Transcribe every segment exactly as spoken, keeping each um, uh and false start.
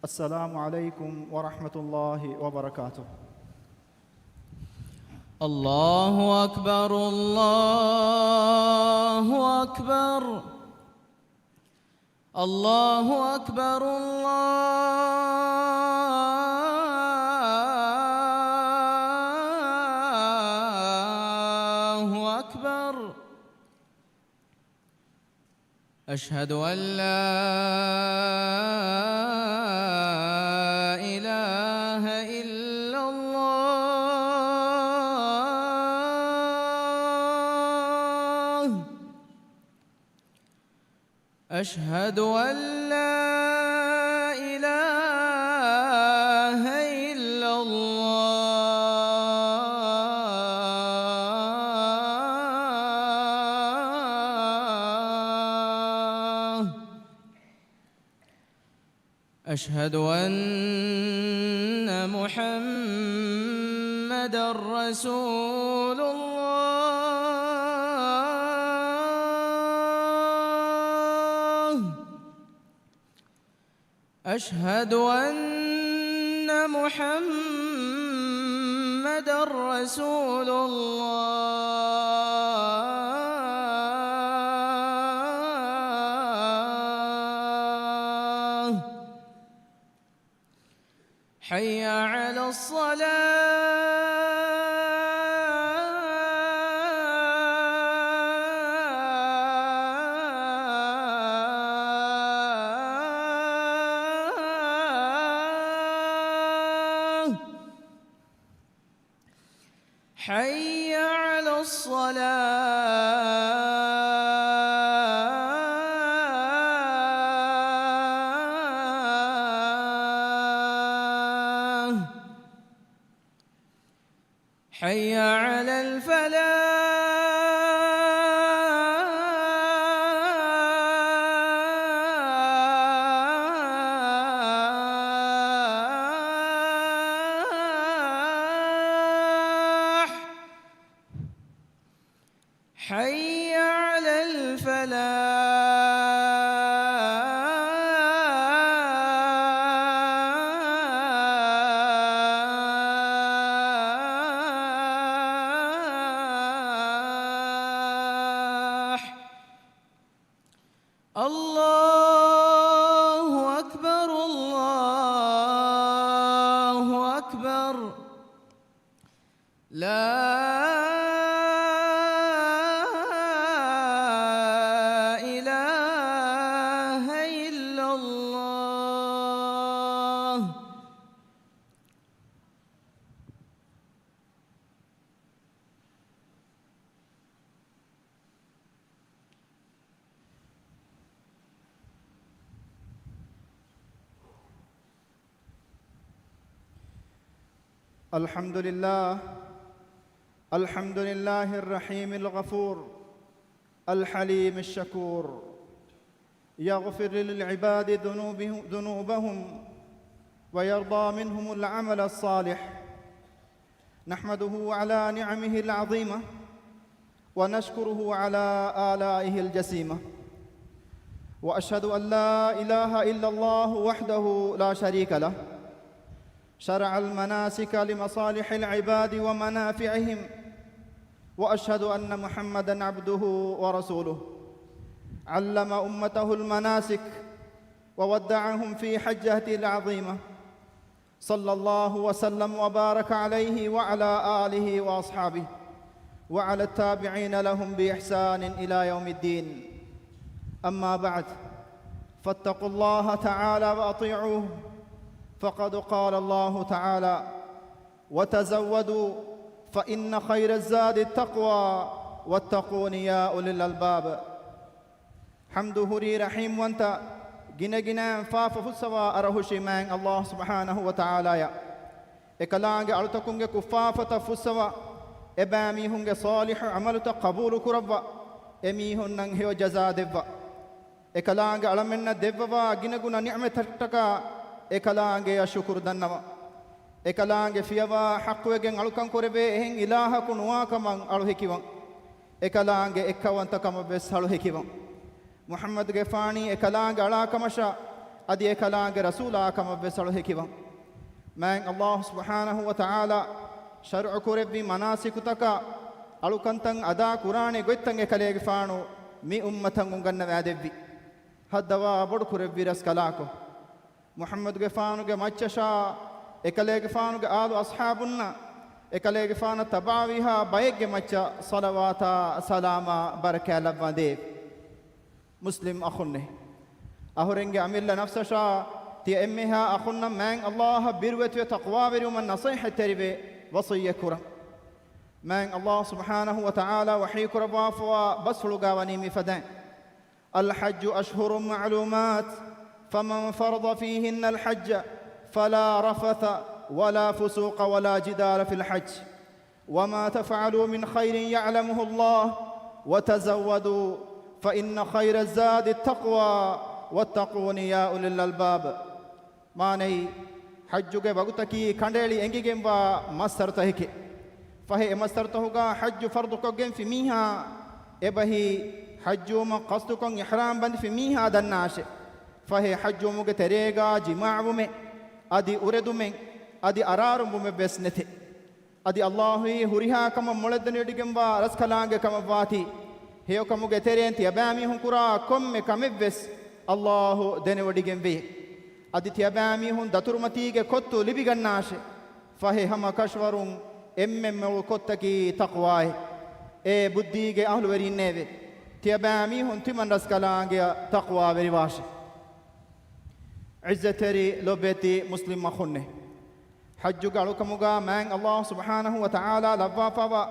السلام عليكم ورحمة الله وبركاته. الله أكبر، الله أكبر، الله أكبر، الله أكبر. أشهد أن لا إله إلا الله. أشهد أن لا إله إلا الله. أشهد أن محمدا رسول الله. أشهد أن محمدا رسول الله. حي على الصلاة. حي على الصلاة. حي على الفلاح. حي على الفلاح. الله أكبر، الله أكبر. لا إله إلا الله. الحمد لله. الحمد لله الرحيم الغفور الحليم الشكور. يغفر للعباد ذنوبه-، ذنوبهم ويرضى منهم العمل الصالح. نحمده على نعمه العظيمة ونشكره على آلائه الجسيمة. وأشهد أن لا إله إلا الله وحده لا شريك له، شرع المناسك لمصالح العباد ومنافعهم، وأشهد أن محمدا عبده ورسوله، علم أمته المناسك وودعهم في حجته العظيمة، صلى الله وسلم وبارك عليه وعلى آله وأصحابه وعلى التابعين لهم بإحسان إلى يوم الدين. أما بعد، فاتقوا الله تعالى وأطيعوه، فقد قال الله تعالى: وتزودوا فإن خير الزاد التقوى واتقون يا أولي الألباب. ޙަމްދު ހުރީ ރަޙީމްވަންތަ، ގިނަގިނައިން ފާފަ ފުއްސަވާ އަރަހުށި މާތް ﷲ ސުބްޙާނަހޫ ވަތަޢާލާޔަށް. އެކަލާނގެ އަޅުތަކުންގެ ކުށްފާފަތައް ފުއްސަވާ، އެބައިމީހުންގެ ޞާލިޙު ޢަމަލުތައް ޤަބޫލު ކުރައްވާ، އެމީހުންނަށް ހެޔޮ ޖަޒާ ދެއްވާ. އެކަލާނގެ އަޅަމެންނަށް ދެއްވަވާ ގިނަގުނަ ނިޢުމަތްތަކަށްޓަކާ އެކަލާނގެއަށް ޝުކުރު ދަންނަވާ. އެކަލާނގެ ފިޔަވާ ޙައްޤުވެގެން އަޅުކަން ކުރެވޭ އެހެން އިލާހަކު ނުވާކަމަށް އަޅު ހެކިވަން. އެކަލާނގެ އެއްކައުވަންތަކަމަށް ވެސް އަޅު ހެކިވަން. މުޙައްމަދުގެފާނީ އެކަލާނގެ އަޅާކަމަށާ، އަދި އެކަލާނގެ ރަސޫލާ ކަމަށްވެސް އަޅު ހެކިވަން. މާތް ﷲ ސުބްޙާނަހޫ ވަތަޢާލާ ޝަރުޢުކުރެއްވި މަނާސިކުތަކާ އަޅުކަންތައް އަދާ ކުރާނެ ގޮތްތައް އެކަލޭގެފާނު މި އުއްމަތަށް އުނގަންނަވާދެއްވި. ހައްދަވާ ބޮޑުކުރެއްވި ރަސްކަލާކޮ، މުޙައްމަދުގެފާނުގެ މައްޗަށާ އެކަލޭގެފާނުގެ އާލު އަޞްޙާބުންނަށް އެކަލޭގެފާނަށް ތަބާވީހާ ބައެއްގެ މައްޗަށް ޞަލަވާތާ ސަލާމާ ބަރަކާތް ލައްވާދޭވި. މުސްލިމް އަޚުންނޭ! އަހުރެންގެ އަމިއްލަ ނަފްސަށާ ތިޔަ އެންމެހާ އަޚުންނަށް މާތް ﷲ އަށް ބިރުވެތިވެ ތަޤްވާވެރިވުމަށް ނަޞޭޙަތްތެރިވެ ވަޞިއްޔަތް ކުރަން. މާތް ﷲ ސުބްޙާނަހޫ ވަތަޢާލާ ވަޙީ ކުރައްވާފަވާ ބަސްފުޅުގާ ވަނީ މިފަދައިން. الحج أشهر معلومات، فمن فرض فيهن الحج فلا رفث ولا فسوق ولا جدال في الحج، وما تفعلوا من خير يعلمه الله، وتزودوا، فإن خير الزاد التقوى، واتقون يا أولي الألباب. މާނައީ، ޙައްޖުގެ ވަގުތަކީ ކަނޑައެޅި އެނގިގެންވާ މައްސަރުތަކެކޭ. ފަހެ އެ މައްސަރުތަކުގާ ޙައްޖު ފަރުޟުކޮށްގެންފި މީހާ އެބަހީ، ޙައްޖުވުމަށް ޤަޞްދުކޮށް އިޙްރާމް ބަނދެފި މީހާ ދަންނާށޭ. ފަހެ ޙައްޖުވުމުގެ ތެރޭގާ ޖިމާޢުވުމެއް، އަދި އުރެދުމެއް، އަދި އަރާރުންވުމެއްވެސް ނެތޭ. އަދި ﷲ އީ ހުރިހާ ކަމަށް މޮޅަށް ދެނެވޮޑިގެންވާ ރަސްކަލާނގެ ކަމަށްވާތީ، ހެޔޮކަމުގެ ތެރެއިން ތިޔަބައިމީހުން ކުރާ ކޮންމެ ކަމެއްވެސް ﷲ ދެނެވޮޑިގެންވެޔޭ. އަދި ތިޔަބައިމީހުން ދަތުރުމަތީގެ ކޮއްތު ލިބިގަންނާށޭ. ފަހެ ހަމަ ކަށަވަރުން އެންމެން މޮޅު ކޮށްތަކީ ތަޤްވާއޭ. އޭ ބުއްދީގެ އަހުލުވެރީންނޭވެ! ތިޔަބައިމީހުން ތިމަން ރަސްކަލާނގެއަށް ތަޤްވާވެރިވާށޭ. ޢިއްޒަތްތެރި ލޮބުވެތި މުސްލިމް އަޚުންނޭ! ޙައްޖުގެ އަޅުކަމުގާ މާތް ﷲ ސުބްޙާނަހޫ ވަތަޢާލާ ލައްވާފަވާ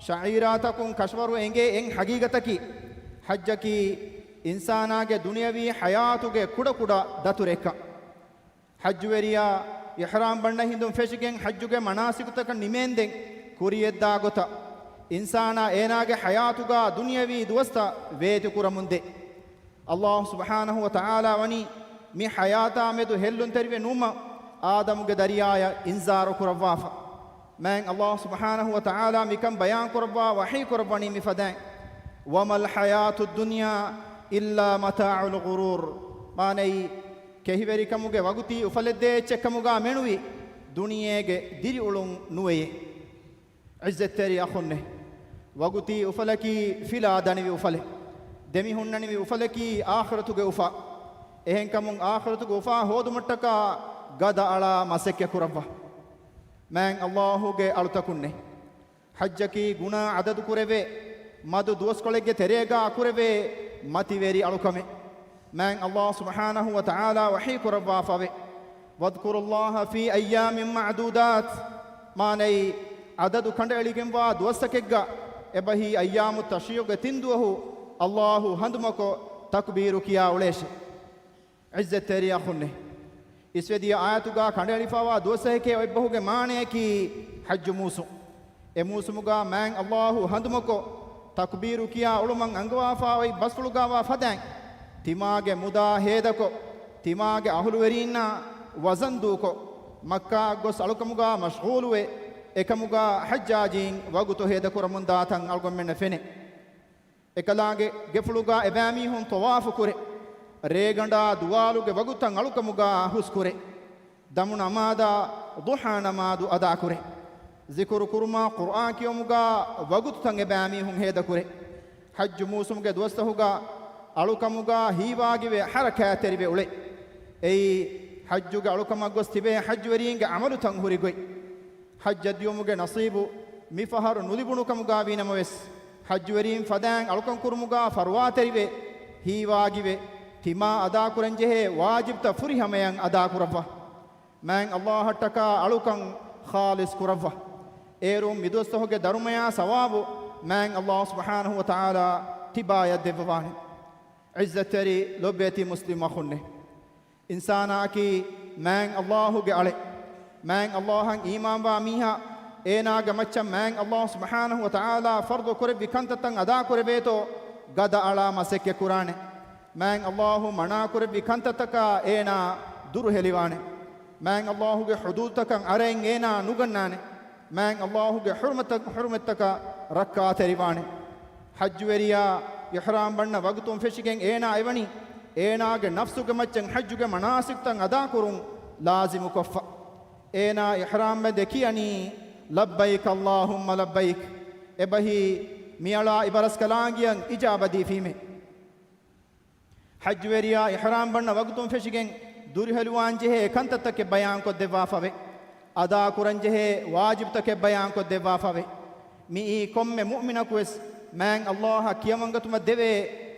ޝަޢީރާތަކުން ކަށަވަރު އެނގޭ އެއް ޙަޤީޤަތަކީ، ޙައްޖަކީ އިންސާނާގެ ދުނިޔަވީ ޙަޔާތުގެ ކުޑަކުޑަ ދަތުރެއްކަން. ޙައްޖުވެރިޔާ އިޙްރާމް ބަންނަ ހިނދުން ފެށިގެން ޙައްޖުގެ މަނާސިކުތަކަށް ނިމޭންދެން ކުރިޔަށްދާ ގޮތަށް، އިންސާނާ އޭނާގެ ޙަޔާތުގާ ދުނިޔަވީ ދުވަސްތައް ވޭތުކުރަމުންދޭ. ﷲ ސުބްޙާނަހޫ ވަތަޢާލާ ވަނީ މި ޙަޔާތާ މެދު ހެއްލުންތެރިވެ ނުވުމަށް އާދަމުގެ ދަރިޔާޔަށް އިންޒާރު ކުރައްވާފަ. މާތް ﷲ ސުބްޙާނަހޫ ވަތަޢާލާ މިކަން ބަޔާން ކުރައްވާ ވަޙީ ކުރައްވަނީ މިފަދައިން، وما الحياة الدنيا إلا متاع الغرور. މާނައީ، ކެހިވެރިކަމުގެ ވަގުތީ އުފަލެއްދޭ އެއްޗެއްކަމުގާ މެނުވީ ދުނިޔޭގެ ދިރިއުޅުން ނުވެޔޭ. ޢިއްޒަތްތެރި އަޚުންނޭ! ވަގުތީ އުފަލަކީ ފިލާ ދަނިވި އުފަލެއް. ދެމިހުންނަނިވި އުފަލަކީ އާޚިރަތުގެ އުފާ. އެހެންކަމުން އާޚިރަތުގެ އުފާ ހޯދުމަށްޓަކާ ގަދައަޅާ މަސައްކަތް ކުރައްވާ. މާތް ﷲ ގެ އަޅުތަކުންނޭ! ޙައްޖަކީ ގުނާ ޢަދަދު ކުރެވޭ، މަދު ދުވަސްކޮޅެއްގެ ތެރޭގާ ކުރެވޭ މަތިވެރި އަޅުކަމެއް. މާތް ﷲ ސުބްޙާނަހޫ ވަތަޢާލާ ވަޙީ ކުރައްވާފަވޭ، واذكروا الله في أيام معدودات. މާނައީ، ޢަދަދު ކަނޑައެޅިގެންވާ ދުވަސްތަކެއްގަ އެބަހީ އައްޔާމު ތަޝްރީޢުގެ ތިން ދުވަހު ﷲ ހަނދުމަކޮށް ތަކުބީރު ކިޔާ އުޅޭށެ. ޢިއްޒަތްތެރި އަޚުންނޭ! އިސްވެދިޔަ އާޔަތުގާ ކަނޑައެޅިފަވާ ދުވަސްތަކެކޭ އޮތްބަހުގެ މާނަޔަކީ ޙައްޖު މޫސުން. އެ މޫސުމުގާ މާތް ﷲ ހަނދުމަކޮށް، ތަކުބީރު ކިޔާ އުޅުމަށް އަންގަވާފާ އޮތް ބަސްފުޅުގާވާ ފަދައިން، ތިމާގެ މުދާ ހޭދަކޮށް، ތިމާގެ އަހުލުވެރީންނާ ވަޒަންދޫކޮށް، މައްކާއަށް ގޮސް އަޅުކަމުގާ މަޝްޣޫލުވެ، އެކަމުގާ ޙައްޖާޖީން ވަގުތު ހޭދަކުރަމުންދާތަން އަޅުގަނޑުމެންނަށް ފެނޭ. އެކަލާނގެ ގެފުޅުގާ އެބައިމީހުން ޠަވާފު ކުރޭ. ރޭގަނޑާ ދުވާލުގެ ވަގުތަށް އަޅުކަމުގާ ހުސްކުރޭ. ދަމު ނަމާދާ ޟުޙާ ނަމާދު އަދާކުރޭ. ޒިކުރު ކުރުމާ ޤުރްއާން ކިޔުމުގާ ވަގުތުތައް އެބައިމީހުން ހޭދަކުރޭ. ޙައްޖު މޫސުމުގެ ދުވަސްތަހުގާ އަޅުކަމުގާ ހީވާގިވެ ޙަރަކާތްތެރިވެ އުޅޭ. އެއީ، ޙައްޖުގެ އަޅުކަމަށް ގޮސް ތިބޭ ޙައްޖުވެރީންގެ ޢަމަލުތައް ހުރި ގޮތް. ޙައްޖަށް ދިޔުމުގެ ނަޞީބު މިފަހަރު ނުލިބުނު ކަމުގާ ވީނަމަވެސް، ޙައްޖުވެރީން ފަދައިން އަޅުކަން ކުރުމުގާ ފަރުވާތެރިވެ، ހީވާގިވެ، ތިމާ އަދާކުރަންޖެހޭ ވާޖިބްތައް ފުރިހަމަޔަށް އަދާކުރައްވާ. މާތް ﷲ އަށްޓަކާ އަޅުކަން ޚާލިޞް ކުރައްވާ. އޭރުން މިދުވަސްތަހުގެ ދަރުމަޔާ ސަވާބު މާތް ﷲ ސުބްޙާނަހޫ ވަތަޢާލާ ތިބާޔަށް ދެއްވަވާނެ. ޢިއްޒަތްތެރި ލޮބުވެތި މުސްލިމް އަޚުންނޭ! އިންސާނާއަކީ މާތް ﷲ ގެ އަޅެއް. މާތް ﷲ އަށް އީމާންވާ މީހާ، އޭނާގެ މައްޗަށް މާތް ﷲ ސުބްޙާނަހޫ ވަތަޢާލާ ފަރްޟު ކުރެއްވި ކަންތައްތައް އަދާކުރެވޭތޯ، ގަދައަޅާ މަސައްކަތް ކުރާނެ. މާތް ﷲ މަނާކުރެއްވި ކަންތައްތަކާ އޭނާ ދުރުހެލިވާނެ. މާތް ﷲ ގެ ޙުދޫދުތަކަށް އަރައެއް އޭނާ ނުގަންނާނެ. މާތް ﷲ ގެ ޙުރުމަތަ-، ޙުރުމަތްތަކަށް ރައްކާތެރިވާނެ. ޙައްޖުވެރިޔާ އިޙްރާމް ބަންނަ ވަގުތުން ފެށިގެން އޭނާ އެވަނީ އޭނާގެ ނަފްސުގެ މައްޗަށް ޙައްޖުގެ މަނާސިކުތައް އަދާކުރުން ލާޒިމުކޮށްފަ. އޭނާ އިޙްރާމް ބަނދެ ކިޔަނީ، "ލައްބައިކަ އައްލާހުއްމަ ލައްބައިކް." އެބަހީ، މިއަޅާ އިބަރަސްކަލާނގެއަށް އިޖާބަ ދީފީމޭ. ޙައްޖުވެރިޔާ އިޙްރާމް ބަންނަ ވަގުތުން ފެށިގެން ދުރުހެލިވާންޖެހޭ ކަންތައްތަކެއް ބަޔާންކޮށްދެއްވާފަވޭ. އަދާކުރަންޖެހޭ ވާޖިބުތަކެއް ބަޔާންކޮށްދެއްވާފަވޭ. މިއީ ކޮންމެ މުއުމިނަކުވެސް މާތް އައްލާހަށް ކިޔަމަންގަތުމަށް ދެވޭ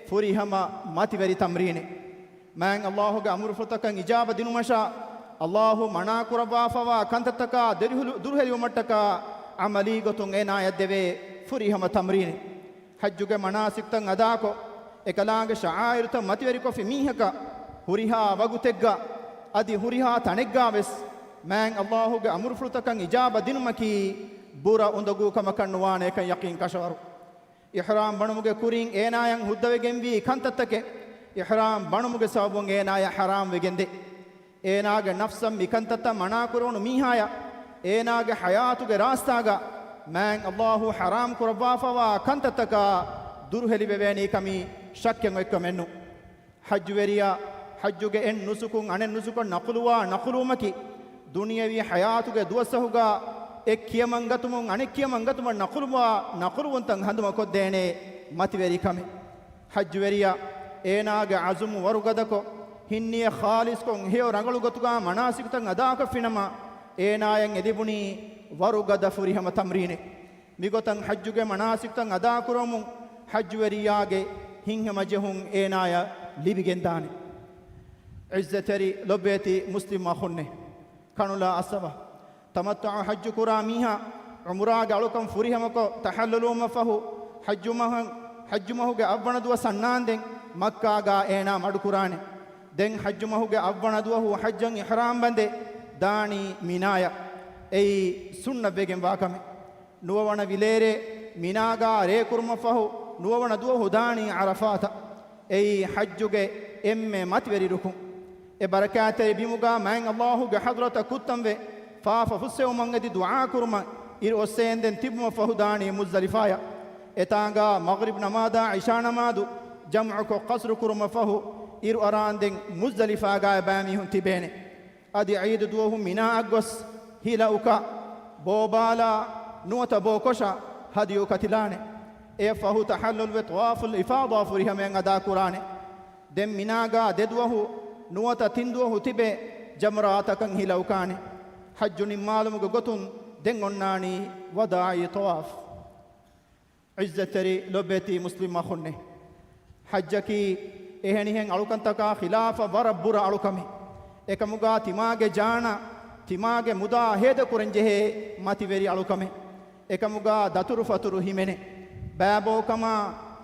ފުރިހަމަ މަތިވެރި ތަމްރީނެއް. މާތް އައްލާހުގެ އަމުރުފުޅުތަކަށް އިޖާބަ ދިނުމަށާ، އައްލާހު މަނާކުރައްވާފަވާ ކަންތައްތަކާ ދެރިހުލު-، ދުރުހެލިވުމަށްޓަކާ ޢަމަލީ ގޮތުން އޭނާޔަށް ދެވޭ ފުރިހަމަ ތަމްރީނެއް. ޙައްޖުގެ މަނާސިކުތައް އަދާކޮށް، އެކަލާނގެ ޝަޢާއިރުތައް މަތިވެރިކޮށްފި މީހަކަށް ހުރިހާ ވަގުތެއްގަ އަދި ހުރިހާ ތަނެއްގާވެސް މާތް އައްލާހުގެ އަމުރުފުޅުތަކަށް އިޖާބަ ދިނުމަކީ ބުރަ އުނދަގޫ ކަމަކަށް ނުވާނެކަން ޔަޤީން ކަށަވަރު. އިޙްރާމް ބަނުމުގެ ކުރިން އޭނާޔަށް ހުއްދަވެގެންވީ ކަންތައްތަކެއް، އިޙްރާމް ބަނުމުގެ ސަބަބުން އޭނާޔަށް ޙަރާމް ވެގެންދޭ. އޭނާގެ ނަފްސަށް މިކަންތައްތައް މަނާކުރެވުނު މީހާޔަށް، އޭނާގެ ޙަޔާތުގެ ރާސްތާގަ މާތް އައްލާހު ޙަރާމް ކުރައްވާފަވާ ކަންތައްތަކާ ދުރުހެލިވެވޭނީ ކަމީ ޝައްކެއް އޮތްކަމެއްނު. ޙައްޖުވެރިޔާ ޙައްޖުގެ އެއް ނުސުކުން އަނެއް ނުސުކަށް ނަޤުލުވާ ނަޤުލުވުމަކީ، ދުނިޔަވީ ޙަޔާތުގެ ދުވަސްއަހުގަ އެއް ކިޔަމަންގަތުމުން އަނެއް ކިޔަމަންގަތުމަށް ނަޤުލުވާ ނަޤުލުވުންތައް ހަނދުމަކޮށްދޭނެ މަތިވެރި ކަމެއް. ޙައްޖުވެރިޔާ އޭނާގެ ޢަޒުމު ވަރުގަދަކޮށް، ހިންނިޔަތް ޚާލިޞްކޮށް، ހެޔޮ ރަނގަޅު ގޮތުގަ މަނާސިކުތައް އަދާކޮށްފިނަމަ، އޭނާޔަށް އެ ލިބުނީ ވަރުގަދަ ފުރިހަމަ ތަމްރީނެއް. މިގޮތަށް ޙައްޖުގެ މަނާސިކުތައް އަދާކުރަމުން ޙައްޖުވެރިޔާގެ ހިތްހަމަޖެހުން އޭނާޔަށް ލިބިގެންދާނެ. ޢިއްޒަތްތެރި ލޮބުވެތި މުސްލިމް އަޚުންނޭ! ކަނުލާ އައްސަވާ. ތަމައްތުޢު ޙައްޖު ކުރާ މީހާ ޢުމްރާގެ އަޅުކަން ފުރިހަމަކޮށް ތަޙައްލުލުވުމަށްފަހު، ޙައްޖު މަހަށް، ޙައްޖު މަހުގެ އަށްވަނަ ދުވަސް އަންނާންދެން މައްކާގާ އޭނާ މަޑުކުރާނެ. ދެން ޙައްޖު މަހުގެ އަށްވަނަ ދުވަހު ޙައްޖަށް އިޙްރާމް ބަނދެ ދާނީ މިނާޔަށް. އެއީ ސުންނަތްވެގެންވާ ކަމެއް. ނުވަވަނަ ވިލޭރޭ މިނާގާ ރޭކުރުމަށްފަހު، ނުވަވަނަ ދުވަހު ދާނީ ޢަރަފާތަށް. އެއީ ޙައްޖުގެ އެންމެ މަތިވެރި ރުކުން. އެ ބަރަކާތްތެރި ބިމުގާ މާތް އައްލާހުގެ ޙަޟްރަތަށް ކުއްތަންވެ، ފާފަ ފުއްސެވުމަށް އެދި ދުޢާ ކުރުމަށް އިރު އޮއްސޭންދެން ތިބުމަށްފަހު ދާނީ މުޒްދަލިފާޔަށް. އެތާނގާ މަޣްރިބް ނަމާދާ ޢިޝާ ނަމާދު ޖަމްޢުކޮށް ޤަޞްރު ކުރުމަށްފަހު، އިރު އަރާންދެން މުޒްދަލިފާގާ ބައިމީހުން ތިބޭނެ. އަދި ޢީދު ދުވަހު މިނާއަށް ގޮސް، ހިލަ އުކާ، ބޯބާލާ، ނުވަތަ ބޯކޮށާ ހަދްޔު ކަތިލާނެ. އެއަށްފަހު ތަޙައްލުލްވެ ޠަވާފުލް އިފާޟާ ފުރިހަމަޔަށް އަދާކުރާނެ. ދެން މިނާގާ ދެދުވަހު ނުވަތަ ތިންދުވަހު ތިބެ ޖަމްރާތަކަށް ހިލަ އުކާނެ. ޙައްޖު ނިންމާލުމުގެ ގޮތުން ދެން އޮންނާނީ ވަދާޢީ ޠަވާފް. ޢިއްޒަތްތެރި ލޮބުވެތި މުސްލިމް އަޚުންނޭ! ޙައްޖަކީ އެހެނިހެން އަޅުކަންތަކާ ޚިލާފަށް ވަރަށް ބުރަ އަޅުކަމެއް. އެކަމުގާ ތިމާގެ ޖާނަށް، ތިމާގެ މުދާ ހޭދަކުރަންޖެހޭ މަތިވެރި އަޅުކަމެއް. އެކަމުގާ ދަތުރުފަތުރު ހިމެނޭ. ބައިބޯކަމާ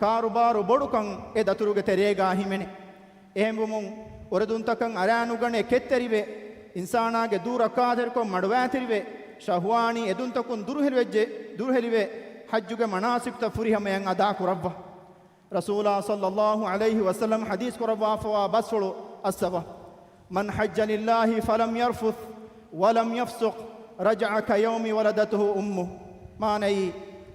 ކާރުބާރު ބޮޑުކަން އެ ދަތުރުގެ ތެރޭގާ ހިމެނޭ. އެހެންވުމުން، އުރެދުންތަކަށް އަރާނުގަނެ ކެތްތެރިވެ، އިންސާނާގެ ދޫ ރައްކާތެރިކޮށް މަޑުވާތެރިވެ، ޝަހުވާނީ އެދުންތަކުން ދުރުހެލިވެއްޖެ، ދުރުހެލިވެ، ޙައްޖުގެ މަނާސިކުތައް ފުރިހަމަޔަށް އަދާކުރައްވާ. ރަސޫލާ ޞައްލައްލާހު ޢަލައިހި ވަސައްލަމް ޙަދީޘް ކުރައްވާފަވާ ބަސްފުޅު އައްސަވާ. من حج لله فلم يرفث ولم يفسق رجع كيوم ولدته أمه. މާނައީ،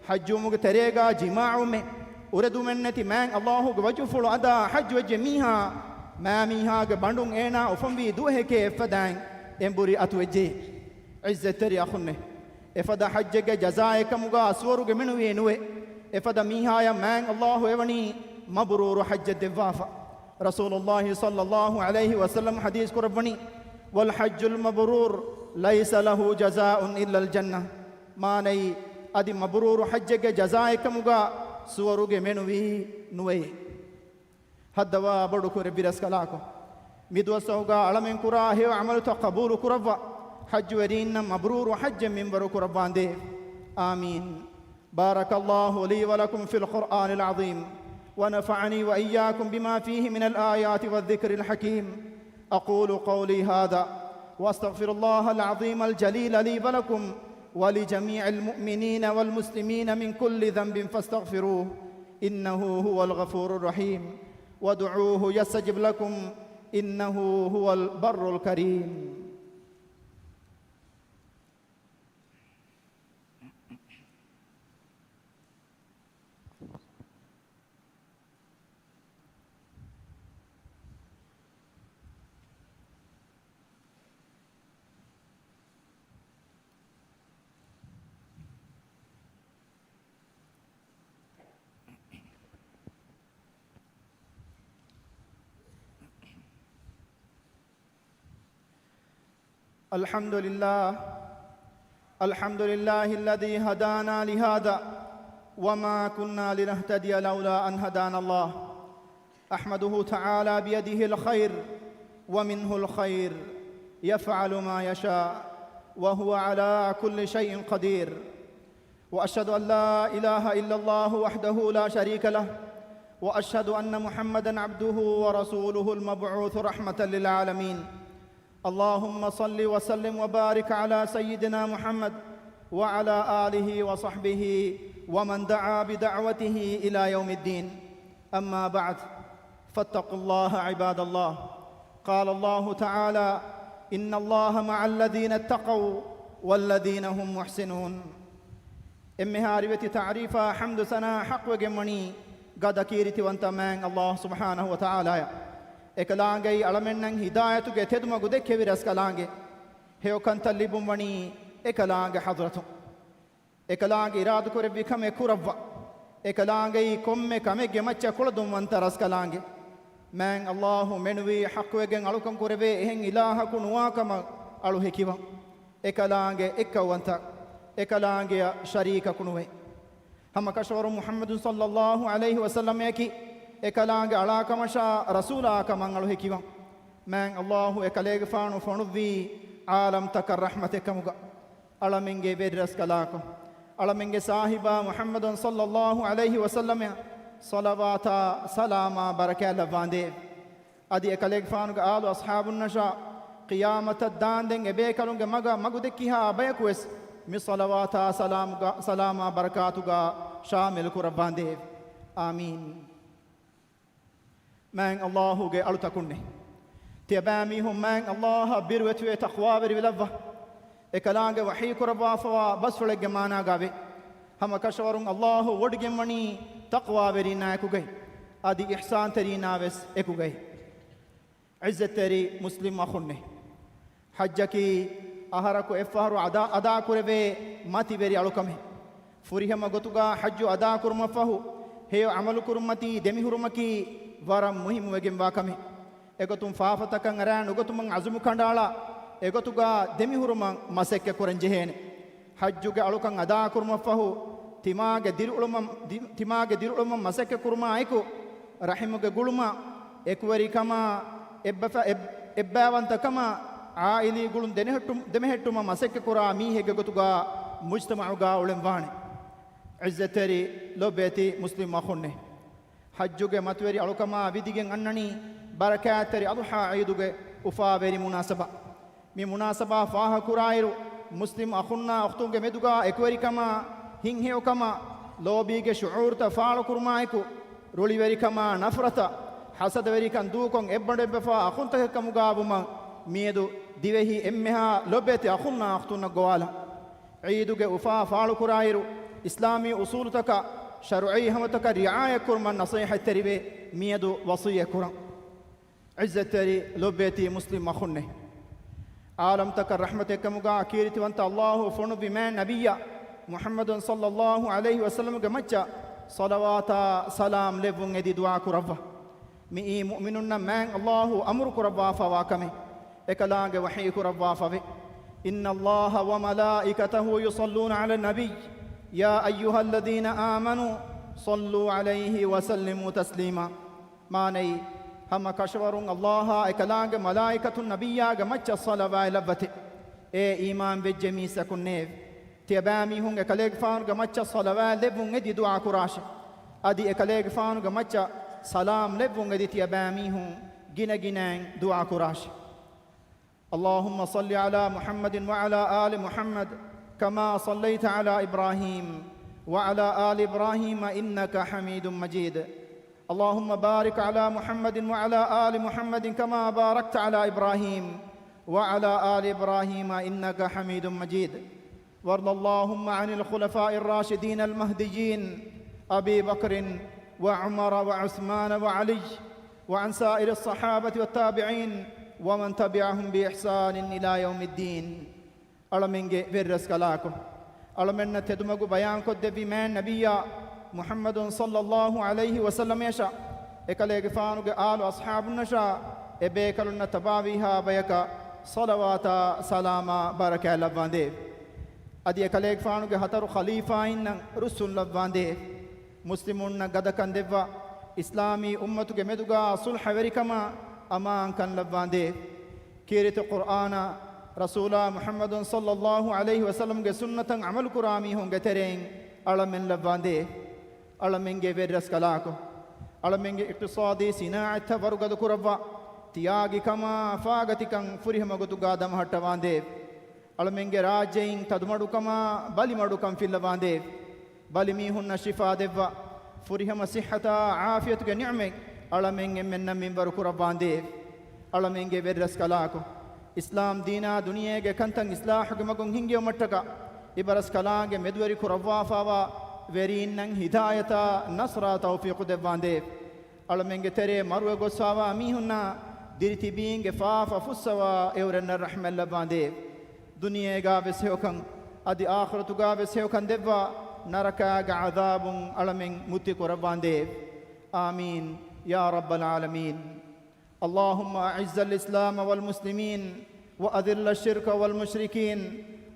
ޙައްޖުވުމުގެ ތެރޭގާ ޖިމާޢުވުމެއް، އުރެދުމެއްނެތި މާތް އައްލާހުގެ ވަޖުހުފުޅު އަދާ ޙައްޖުވެއްޖެ މީހާ، މާމީހާގެ ބަނޑުން އޭނާ އުފަންވީ ދުވަހެކޭ އެއްފަދައިން އެނބުރި އަތުވެއްޖެ. ޢިއްޒަތްތެރި އަޚުންނޭ! އެފަދަ ޙައްޖެއްގެ ޖަޒާއެއްކަމުގާ ސުވަރުގެ މެނުވީ ނުވޭ. އެފަދަ މީހާޔަށް މާތް އައްލާހު އެވަނީ މަބްރޫރު ޙައްޖެއް ދެއްވާފަ. ރަސޫލުއްލާހި ޞައްލައްލާހު ޢަލައިހި ވަސައްލަމް ޙަދީޘް ކުރައްވަނީ، والحج المبرور ليس له جزاء إلا الجنة. މާނައީ، އަދި މަބްރޫރު ޙައްޖެއްގެ ޖަޒާއެއްކަމުގާ ސުވަރުގެ މެނުވީ ނުވެޔޭ. ހައްދަވާ ބޮޑު ކުރެއްވި ރަސްކަލާކޮ! މިދުވަސްއަހުގާ އަޅަމެން ކުރާ ހެޔޮ ޢަމަލުތައް ޤަބޫލު ކުރައްވާ، ޙައްޖުވެރީންނަށް މަބްރޫރު ޙައްޖެއް މިންވަރު ކުރައްވާނދޭ. އާމީން. بارك الله لي ولكم في القرآن العظيم، ونفعني وإياكم بما فيه من الآيات والذكر الحكيم. أقول قولي هذا، وأستغفر الله العظيم الجليل لي ولكم ولجميع المؤمنين والمسلمين من كل ذنب فاستغفروه، إنه هو الغفور الرحيم. وادعوه يستجب لكم، إنه هو البر الكريم. الحمد لله. الحمد لله الذي هدانا لهذا وما كنا لنهتدي لولا أن هدانا الله. أحمده تعالى بيده الخير ومنه الخير يفعل ما يشاء وهو على كل شيء قدير. وأشهد أن لا إله إلا الله وحده لا شريك له، وأشهد أن محمدا عبده ورسوله المبعوث رحمة للعالمين. اللهم صل وسلم وبارك على سيدنا محمد وعلى آله وصحبه ومن دعا بدعوته إلى يوم الدين. أما بعد، فاتقوا الله عباد الله. قال الله تعالى: إن الله مع الذين اتقوا والذين هم محسنون. އެންމެހާ ރިވެތި ތަޢުރީފާ ޙަމްދު ސަނާ ޙައްޤުވެގެންވަނީ ގަދަ ކީރިތިވަންތަ މާތް ﷲ ސުބްޙާނަހޫ ވަތަޢާލާއަށް. އެކަލާނގެއީ އަޅަމެންނަށް ހިދާޔަތުގެ ތެދުމަގު ދެއްކެވި ރަސްކަލާނގެ. ހެޔޮކަންތައް ލިބުންވަނީ އެކަލާނގެ ޙަޟްރަތުން. އެކަލާނގެ އިރާދަކުރެއްވި ކަމެއް ކުރައްވާ. އެކަލާނގެއީ ކޮންމެ ކަމެއްގެ މައްޗަށް ކުޅަދުންވަންތަ ރަސްކަލާނގެ. މާތް ﷲ މެނުވީ ޙައްޤުވެގެން އަޅުކަން ކުރެވޭ އެހެން އިލާހަކު ނުވާކަމަށް އަޅު ހެކިވަން. އެކަލާނގެ އެއްކައުވަންތަ، އެކަލާނގެއަށް ޝަރީކަކު ނުވޭ. ހަމަ ކަށަވަރުން މުޙައްމަދު ޞައްލައްލާހު ޢަލައިހި ވަސައްލަމައަކީ އެކަލާނގެ އަޅާކަމަށާ ރަސޫލާކަމަށް އަޅު ހެކިވަން. މާތް ﷲ އެކަލޭގެފާނު ފޮނުއްވީ ޢާލަމްތަކަށް ރަޙްމަތެއްކަމުގަ. އަޅަމެންގެ ވެރިރަސްކަލާކޮ، އަޅަމެންގެ ސާހިބާ މުޙައްމަދު ޞައްލައްލާހު ޢަލައިހި ވަސައްލަމައަށް ޞަލަވާތާ ސަލާމާ ބަރަކާތް ލައްވާނދޭވެ. އަދި އެކަލޭގެފާނުގެ އާލު އަޞްޙާބުންނަށާ ޤިޔާމަތަށް ދާންދެން އެބޭކަލުންގެ މަގަށް މަގު ދެއްކިހާ ބަޔަކުވެސް މި ޞަލަވާތާ ސަލާމުގަ، ސަލާމާ ބަރަކާތުގަ ޝާމިލު ކުރައްވާނދޭވެ. އާމީން. މާތް ﷲ ގެ އަޅުތަކުންނޭ. ތިޔަބައިމީހުން މާތް ﷲ އަށް ބިރުވެތިވެ ތަޤްވާވެރިވެލައްވާ. އެކަލާނގެ ވަޙީ ކުރައްވާފަވާ ބަސްފުޅެއްގެ މާނާގައި ވޭ. ހަމަ ކަށަވަރުން ﷲ ވޮޑިގެންވަނީ ތަޤްވާވެރީންނާއެކުގައި، އަދި އިޙްސާންތެރީންނާވެސް އެކުގައި. ޢިއްޒަތްތެރި މުސްލިމް އަޚުންނޭ. ޙައްޖަކީ އަހަރަކު އެއްފަހަރު އަދާ، އަދާކުރެވޭ މަތިވެރި އަޅުކަމެއް. ފުރިހަމަ ގޮތުގަ ޙައްޖު އަދާކުރުމަށްފަހު ހެޔޮ ޢަމަލުކުރުންމަތީ ދެމިހުރުމަކީ ވަރަށް މުހިއްމުވެގެންވާ ކަމެއް. އެގޮތުން ފާފަތަކަށް އަރާ ނުގަތުމަށް ޢަޒުމު ކަނޑައަޅާ، އެގޮތުގަ ދެމިހުރުމަށް މަސައްކަތްކުރަން ޖެހޭނެ. ޙައްޖުގެ އަޅުކަން އަދާކުރުމަށްފަހު، ތިމާގެ ދިރިއުޅުމަށް، ދި-، ތިމާގެ ދިރިއުޅުމަށް މަސައްކަތްކުރުމާ އެކު، ރަޙިމުގެ ގުޅުމާ، އެކުވެރިކަމާ، އެއްބަފަ-، އެއް-، އެއްބައިވަންތަކަމާ، ޢާއިލީ ގުޅުން ދެނެހެއްޓު-، ދެމެހެއްޓުމަށް މަސައްކަތްކުރާ މީހެއްގެ ގޮތުގަ މުޖްތަމަޢުގަ އުޅެންވާނެ. ޢިއްޒަތްތެރި ލޮބުވެތި މުސްލިމް އަޚުންނޭ. ޙައްޖުގެ މަތިވެރި އަޅުކަމާ ވިދިގެން އަންނަނީ ބަރަކާތްތެރި އަޟްޙާ ޢީދުގެ އުފާވެރި މުނާސަބާ. މި މުނާސަބާ ފާހަގަކުރާއިރު، މުސްލިމް އަޚުންނާ އުޚްތުންގެ މެދުގަ އެކުވެރިކަމާ، ހިތްހެޔޮކަމާ، ލޯބީގެ ޝުޢޫރުތައް ފާޅުކުރުމާއެކު، ރުޅިވެރިކަމާ، ނަފްރަތަށް، ޙަސަދަވެރިކަން ދޫކޮށް އެއްބަނޑު އެއްބަފާ އަޚުންތަކެއްކަމުގަ ވުމަށް މިއަދު ދިވެހި އެންމެހާ ލޮބުވެތި އަޚުންނާ އުޚްތުންނަށް ގޮވާލަން. ޢީދުގެ އުފާ ފާޅުކުރާއިރު، އިސްލާމީ އުޞޫލުތަކާ، ޝަރުޢީ ހަމަތަކަށް ރިޢާޔަތްކުރުމަށް ނަޞޭޙަތްތެރިވެ މިއަދު ވަޞިއްޔަތްކުރަން. ޢިއްޒަތްތެރި ލޮބުވެތި މުސްލިމް އަޚުންނޭ. ޢާލަމްތަކަށް ރަޙްމަތެއްކަމުގަ ކީރިތިވަންތަ ﷲ ފޮނުއްވި މާތް ނަބިއްޔާ މުޙައްމަދު ޞައްލައްލާހު ޢަލައިހި ވަސައްލަމްގެ މައްޗަށް ޞަލަވާތާ ސަލާމް ލެއްވުން އެދި ދުޢާ ކުރައްވާ. މިއީ މުއުމިނުންނަށް މާތް ﷲ އަމުރު ކުރައްވާފަވާ ކަމެއް. އެކަލާނގެ ވަޙީ ކުރައްވާފަވޭ. إن الله وملائكته يصلون على النبي يا أيها الذين آمنوا صلوا عليه وسلموا تسليما. މާނައީ، ހަމަ ކަށަވަރުން ﷲ އާ އެކަލާނގެ މަލާއިކަތުން ނަބިއްޔާގެ މައްޗަށް ޞަލަވާތް ލައްވަތެ. އޭ އީމާން ވެއްޖެ މީސްތަކުންނޭވެ! ތިޔަބައިމީހުން އެކަލޭގެފާނުގެ މައްޗަށް ޞަލަވާތް ލެއްވުން އެދި ދުޢާ ކުރާށެ. އަދި އެކަލޭގެފާނުގެ މައްޗަށް ސަލާމް ލެއްވުން އެދި ތިޔަބައިމީހުން ގިނަގިނައިން ދުޢާ ކުރާށެ. اللهم صل على محمد وعلى آل محمد كما صليت على إبراهيم وعلى آل إبراهيم إنك حميد مجيد. اللهم بارك على محمد وعلى آل محمد كما باركت على إبراهيم وعلى آل إبراهيم إنك حميد مجيد. وارض اللهم عن الخلفاء الراشدين المهديين أبي بكر وعمر وعثمان وعلي وعن سائر الصحابة والتابعين ومن تبعهم بإحسان إلى يوم الدين. އަޅަމެންގެ ވެރިރަސްކަލާކޮ، އަޅަމެންނަށް ތެދުމަގު ބަޔާންކޮށްދެއްވި މާތް ނަބިއްޔާ މުޙައްމަދު ޞައްލައްލާހު ޢަލައިހި ވަސައްލަމައަށާ، އެކަލޭގެފާނުގެ އާލު އަޞްޙާބުންނަށާ، އެބޭކަލުންނަށް ތަބާވީހާ ބަޔަކަށް ޞަލަވާތާ ސަލާމާ ބަރަކާތް ލައްވާނދޭ. އަދި އެކަލޭގެފާނުގެ ހަތަރު ޚަލީފާއިންނަށް ރުއްސުން ލައްވާނދޭ. މުސްލިމުންނަށް ގަދަކަން ދެއްވާ، އިސްލާމީ އުއްމަތުގެ މެދުގާ ޞުލްޙަވެރިކަމާ އަމާންކަން ލައްވާނދޭ. ކީރިތި ޤުރްއާނާ، ރަސޫލާ މުޙައްމަދު ޞައްލައްލާހު ޢަލައިހި ވަސައްލަމްގެ ސުންނަތަށް ޢަމަލު ކުރާ މީހުންގެ ތެރެއިން އަޅަމެން ލައްވާނދޭ. އަޅަމެންގެ ވެރިރަސްކަލާކޮ، އަޅަމެންގެ އިޤްތިޞާދީ ސިނާޢަތްތައް ވަރުގަދަ ކުރައްވާ، ތިޔާގި ކަމާ ފާގަތިކަން ފުރިހަމަ ގޮތުގާ ދަމަހައްޓަވާނދޭ. އަޅަމެންގެ ރާއްޖެއިން ތަދުމަޑުކަމާ ބަލިމަޑުކަން ފިއްލަވާނދޭ. ބަލިމީހުންނަށް ޝިފާ ދެއްވާ، ފުރިހަމަ ޞިއްޙަތާ ޢާފިޔަތުގެ ނިޢުމަތް އަޅަމެން އެންމެންނަށް މިންވަރު ކުރައްވާނދޭ. އަޅަމެންގެ ވެރިރަސްކަލާކޮ، އިސްލާމް ދީނާ ދުނިޔޭގެ ކަންތައް އިޞްލާޙުގެ މަގުން ހިންގިވުމަށްޓަކާ، އިބަރަސްކަލާނގެ މެދުވެރި ކުރައްވާފާވާ ވެރީންނަށް ހިދާޔަތާ ނަޞްރާ ތައުފީޤު ދެއްވާނދޭ. އަޅަމެންގެ ތެރޭ މަރުވެ ގޮސްފާވާ މީހުންނާ ދިރިތިބީންގެ ފާފަ ފުއްސަވާ އެއުރެންނަށް ރަޙްމަތް ލައްވާނދޭ. ދުނިޔޭގާ ވެސް ހެޔޮކަން، އަދި އާޚިރަތުގާ ވެސް ހެޔޮކަން ދެއްވާ، ނަރަކާގެ ޢަޛާބުން އަޅަމެން މުއްތި ކުރައްވާނދޭ. އާމީން ޔާ ރައްބަލް ޢާލަމީން. اللهم أعز الإسلام والمسلمين وأذل الشرك والمشركين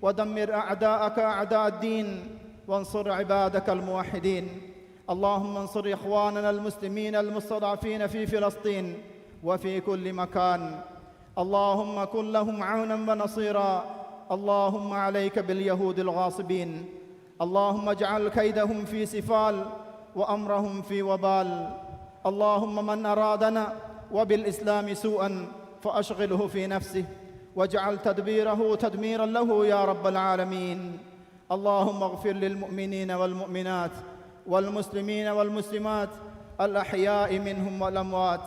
ودمر أعداءك أعداء الدين وانصر عبادك الموحدين. اللهم انصر إخواننا المسلمين المستضعفين في فلسطين وفي كل مكان. اللهم كن لهم عونا ونصيرا. اللهم عليك باليهود الغاصبين. اللهم اجعل كيدهم في سفال وأمرهم في وبال. اللهم من أرادنا وبالإسلام سوءا فأشغله في نفسه واجعل تدبيره تدميرا له يا رب العالمين. اللهم اغفر للمؤمنين والمؤمنات والمسلمين والمسلمات الأحياء منهم والأموات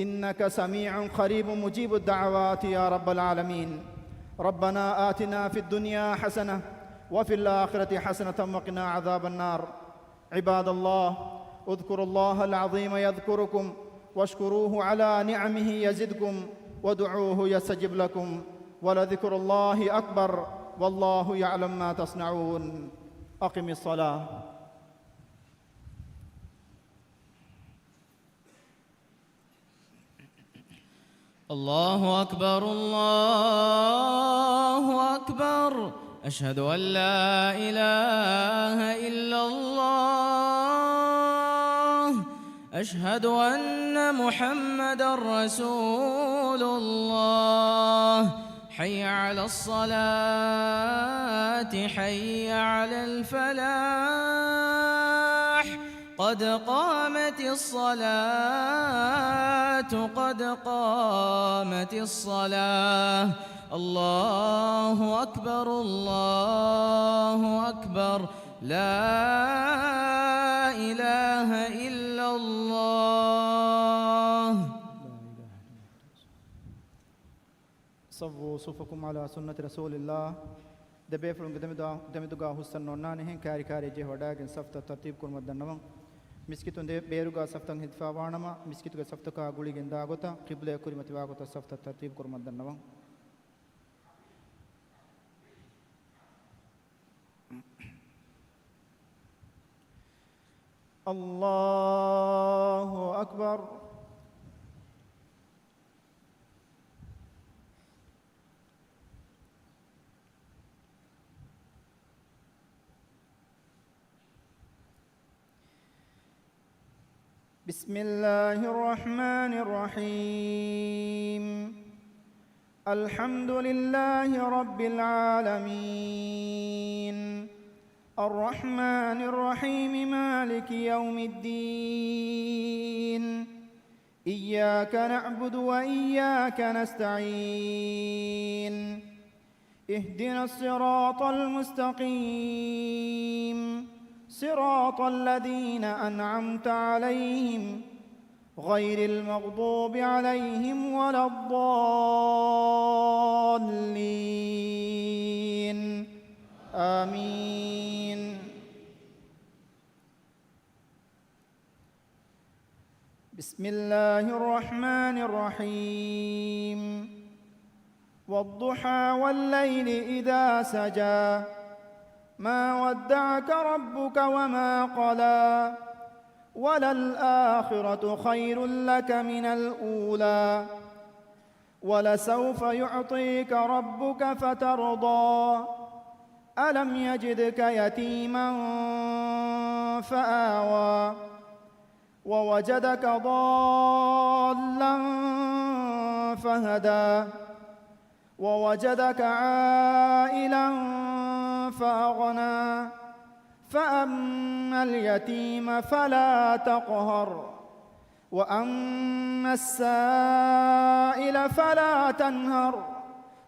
إنك سميع قريب مجيب الدعوات يا رب العالمين. ربنا آتنا في الدنيا حسنة وفي الآخرة حسنة وقنا عذاب النار. عباد الله، اذكروا الله العظيم يذكركم واشكروه على نعمه يزدكم وادعوه يستجب لكم ولذكر الله أكبر والله يعلم ما تصنعون. أقم الصلاة. الله أكبر، الله أكبر. أشهد أن لا إله إلا الله. أشهد أن محمدا رسول الله. حي على الصلاة، حي على الفلاح. قد قامت الصلاة، قد قامت الصلاة. الله أكبر، الله أكبر. لا إله إلا الله. صوّوا صفوفكم على سنة رسول الله. ދެބޭފުޅުންގެ ދެމެދު-، ދެމެދުގާ ހުސްއަން އޮންނާނެހެން، ކާރި ކާރި ޖެހި ވަޑައިގެން ސަފްތައް ތަރްތީބު ކުރުމަށް ދަންނަވަން. މިސްކިތުން ދެ-، ބޭރުގާ ސަފްތައް ހެދިފާވާނަމަ، މިސްކިތުގެ ސަފްތަކާ ގުޅިގެން ދާ ގޮތަށް ޤިބްލަޔަށް ކުރިމަތިވާ ގޮތަށް ސަފްތައް ތަރްތީބު ކުރުމަށް ދަންނަވަން. الله أكبر. بسم الله الرحمن الرحيم. الحمد لله رب العالمين. الرحمن الرحيم. مالك يوم الدين. إياك نعبد وإياك نستعين. اهدنا الصراط المستقيم. صراط الذين أنعمت عليهم غير المغضوب عليهم ولا الضالين. آمين. بسم الله الرحمن الرحيم. والضحى والليل إذا سجى. ما ودعك ربك وما قلى. وللآخرة خير لك من الأولى. ولسوف يعطيك ربك فترضى. ألم يجدك يتيما فآوى، ووجدك ضالا فهدى، ووجدك عائلا فأغنى، فأما اليتيم فلا تقهر، وأما السائل فلا تنهر،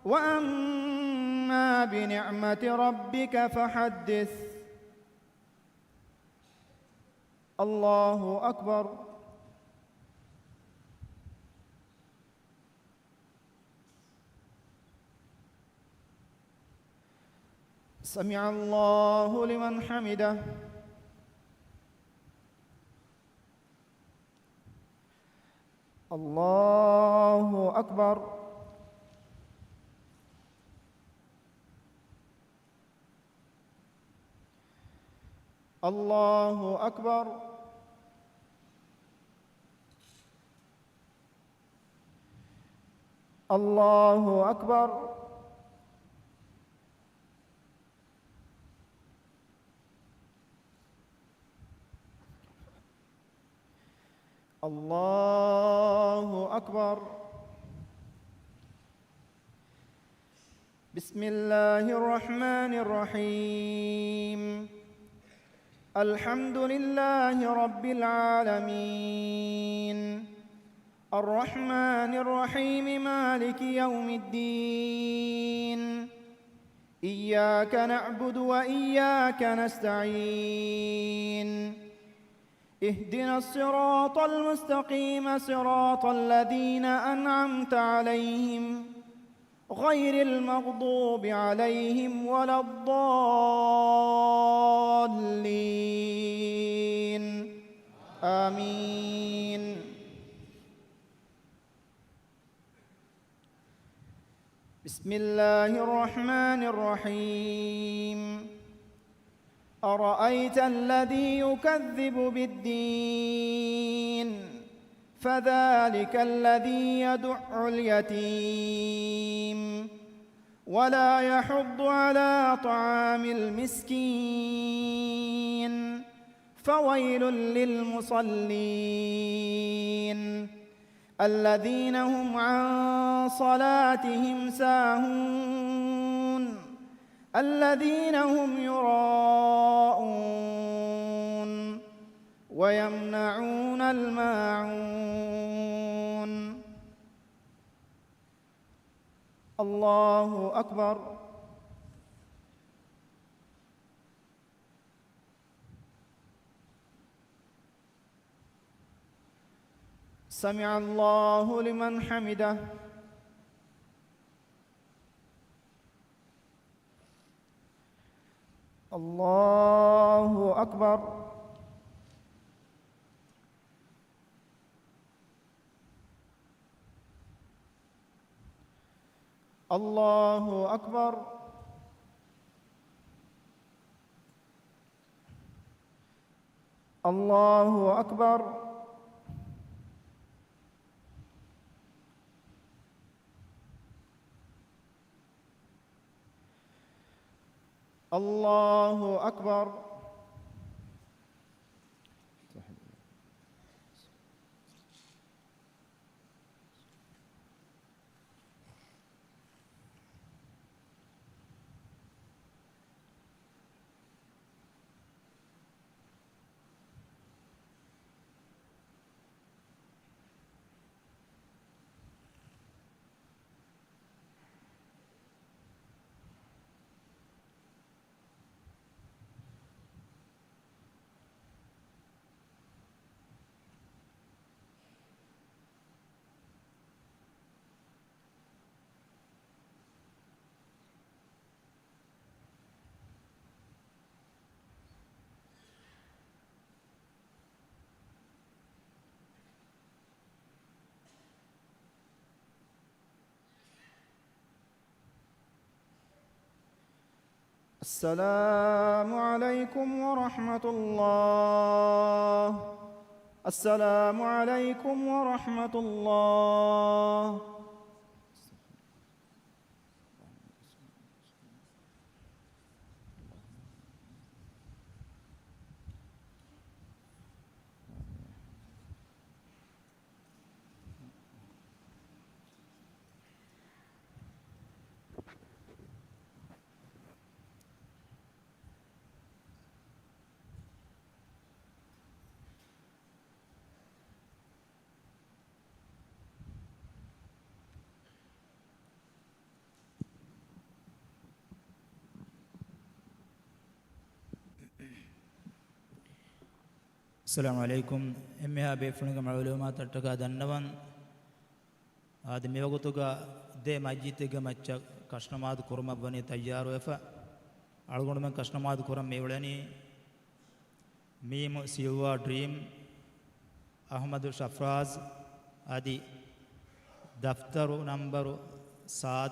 وأما بنعمة ربك فحدث. الله أكبر. سمع الله لمن حمده. الله أكبر. الله أكبر. الله أكبر. الله أكبر. بسم الله الرحمن الرحيم. الحمد لله رب العالمين. الرحمن الرحيم. مالك يوم الدين. إياك نعبد وإياك نستعين. اهدنا الصراط المستقيم، صراط الذين أنعمت عليهم، غير المغضوب عليهم ولا الضالين. آمين. بسم الله الرحمن الرحيم. أرأيت الذي يكذب بالدين، فذلك الذي يدع اليتيم، ولا يحض على طعام المسكين، فويل للمصلين، الذين هم عن صلاتهم ساهون، الذين هم يراءون، ويمنعون الماعون. الله أكبر. سمع الله لمن حمده. الله أكبر. الله أكبر. الله أكبر. الله أكبر. السلام عليكم ورحمة الله. السلام عليكم ورحمة الله. އައްސަލާމު ޢަލައިކުމް. އެންމެހާ ބޭފުޅުންގެ މަޢުލޫމާތަށްޓަކާ ދަންނަވަން. އާދެ، މިވަގުތުގަ ދެ މައްޖިދެއްގެ މައްޗަށް ކަށުނަމާދު ކުރުމަށްވަނީ ތައްޔާރުވެފަ. އަޅުގަނޑުމެން ކަށުނަމާދު ކުރަން މިއުޅެނީ މީމު ސިލްވާ ޑްރީމް، އަޙްމަދު ޝަފްރާޒް އަދި ދަފްތަރު ނަންބަރު ސާދަ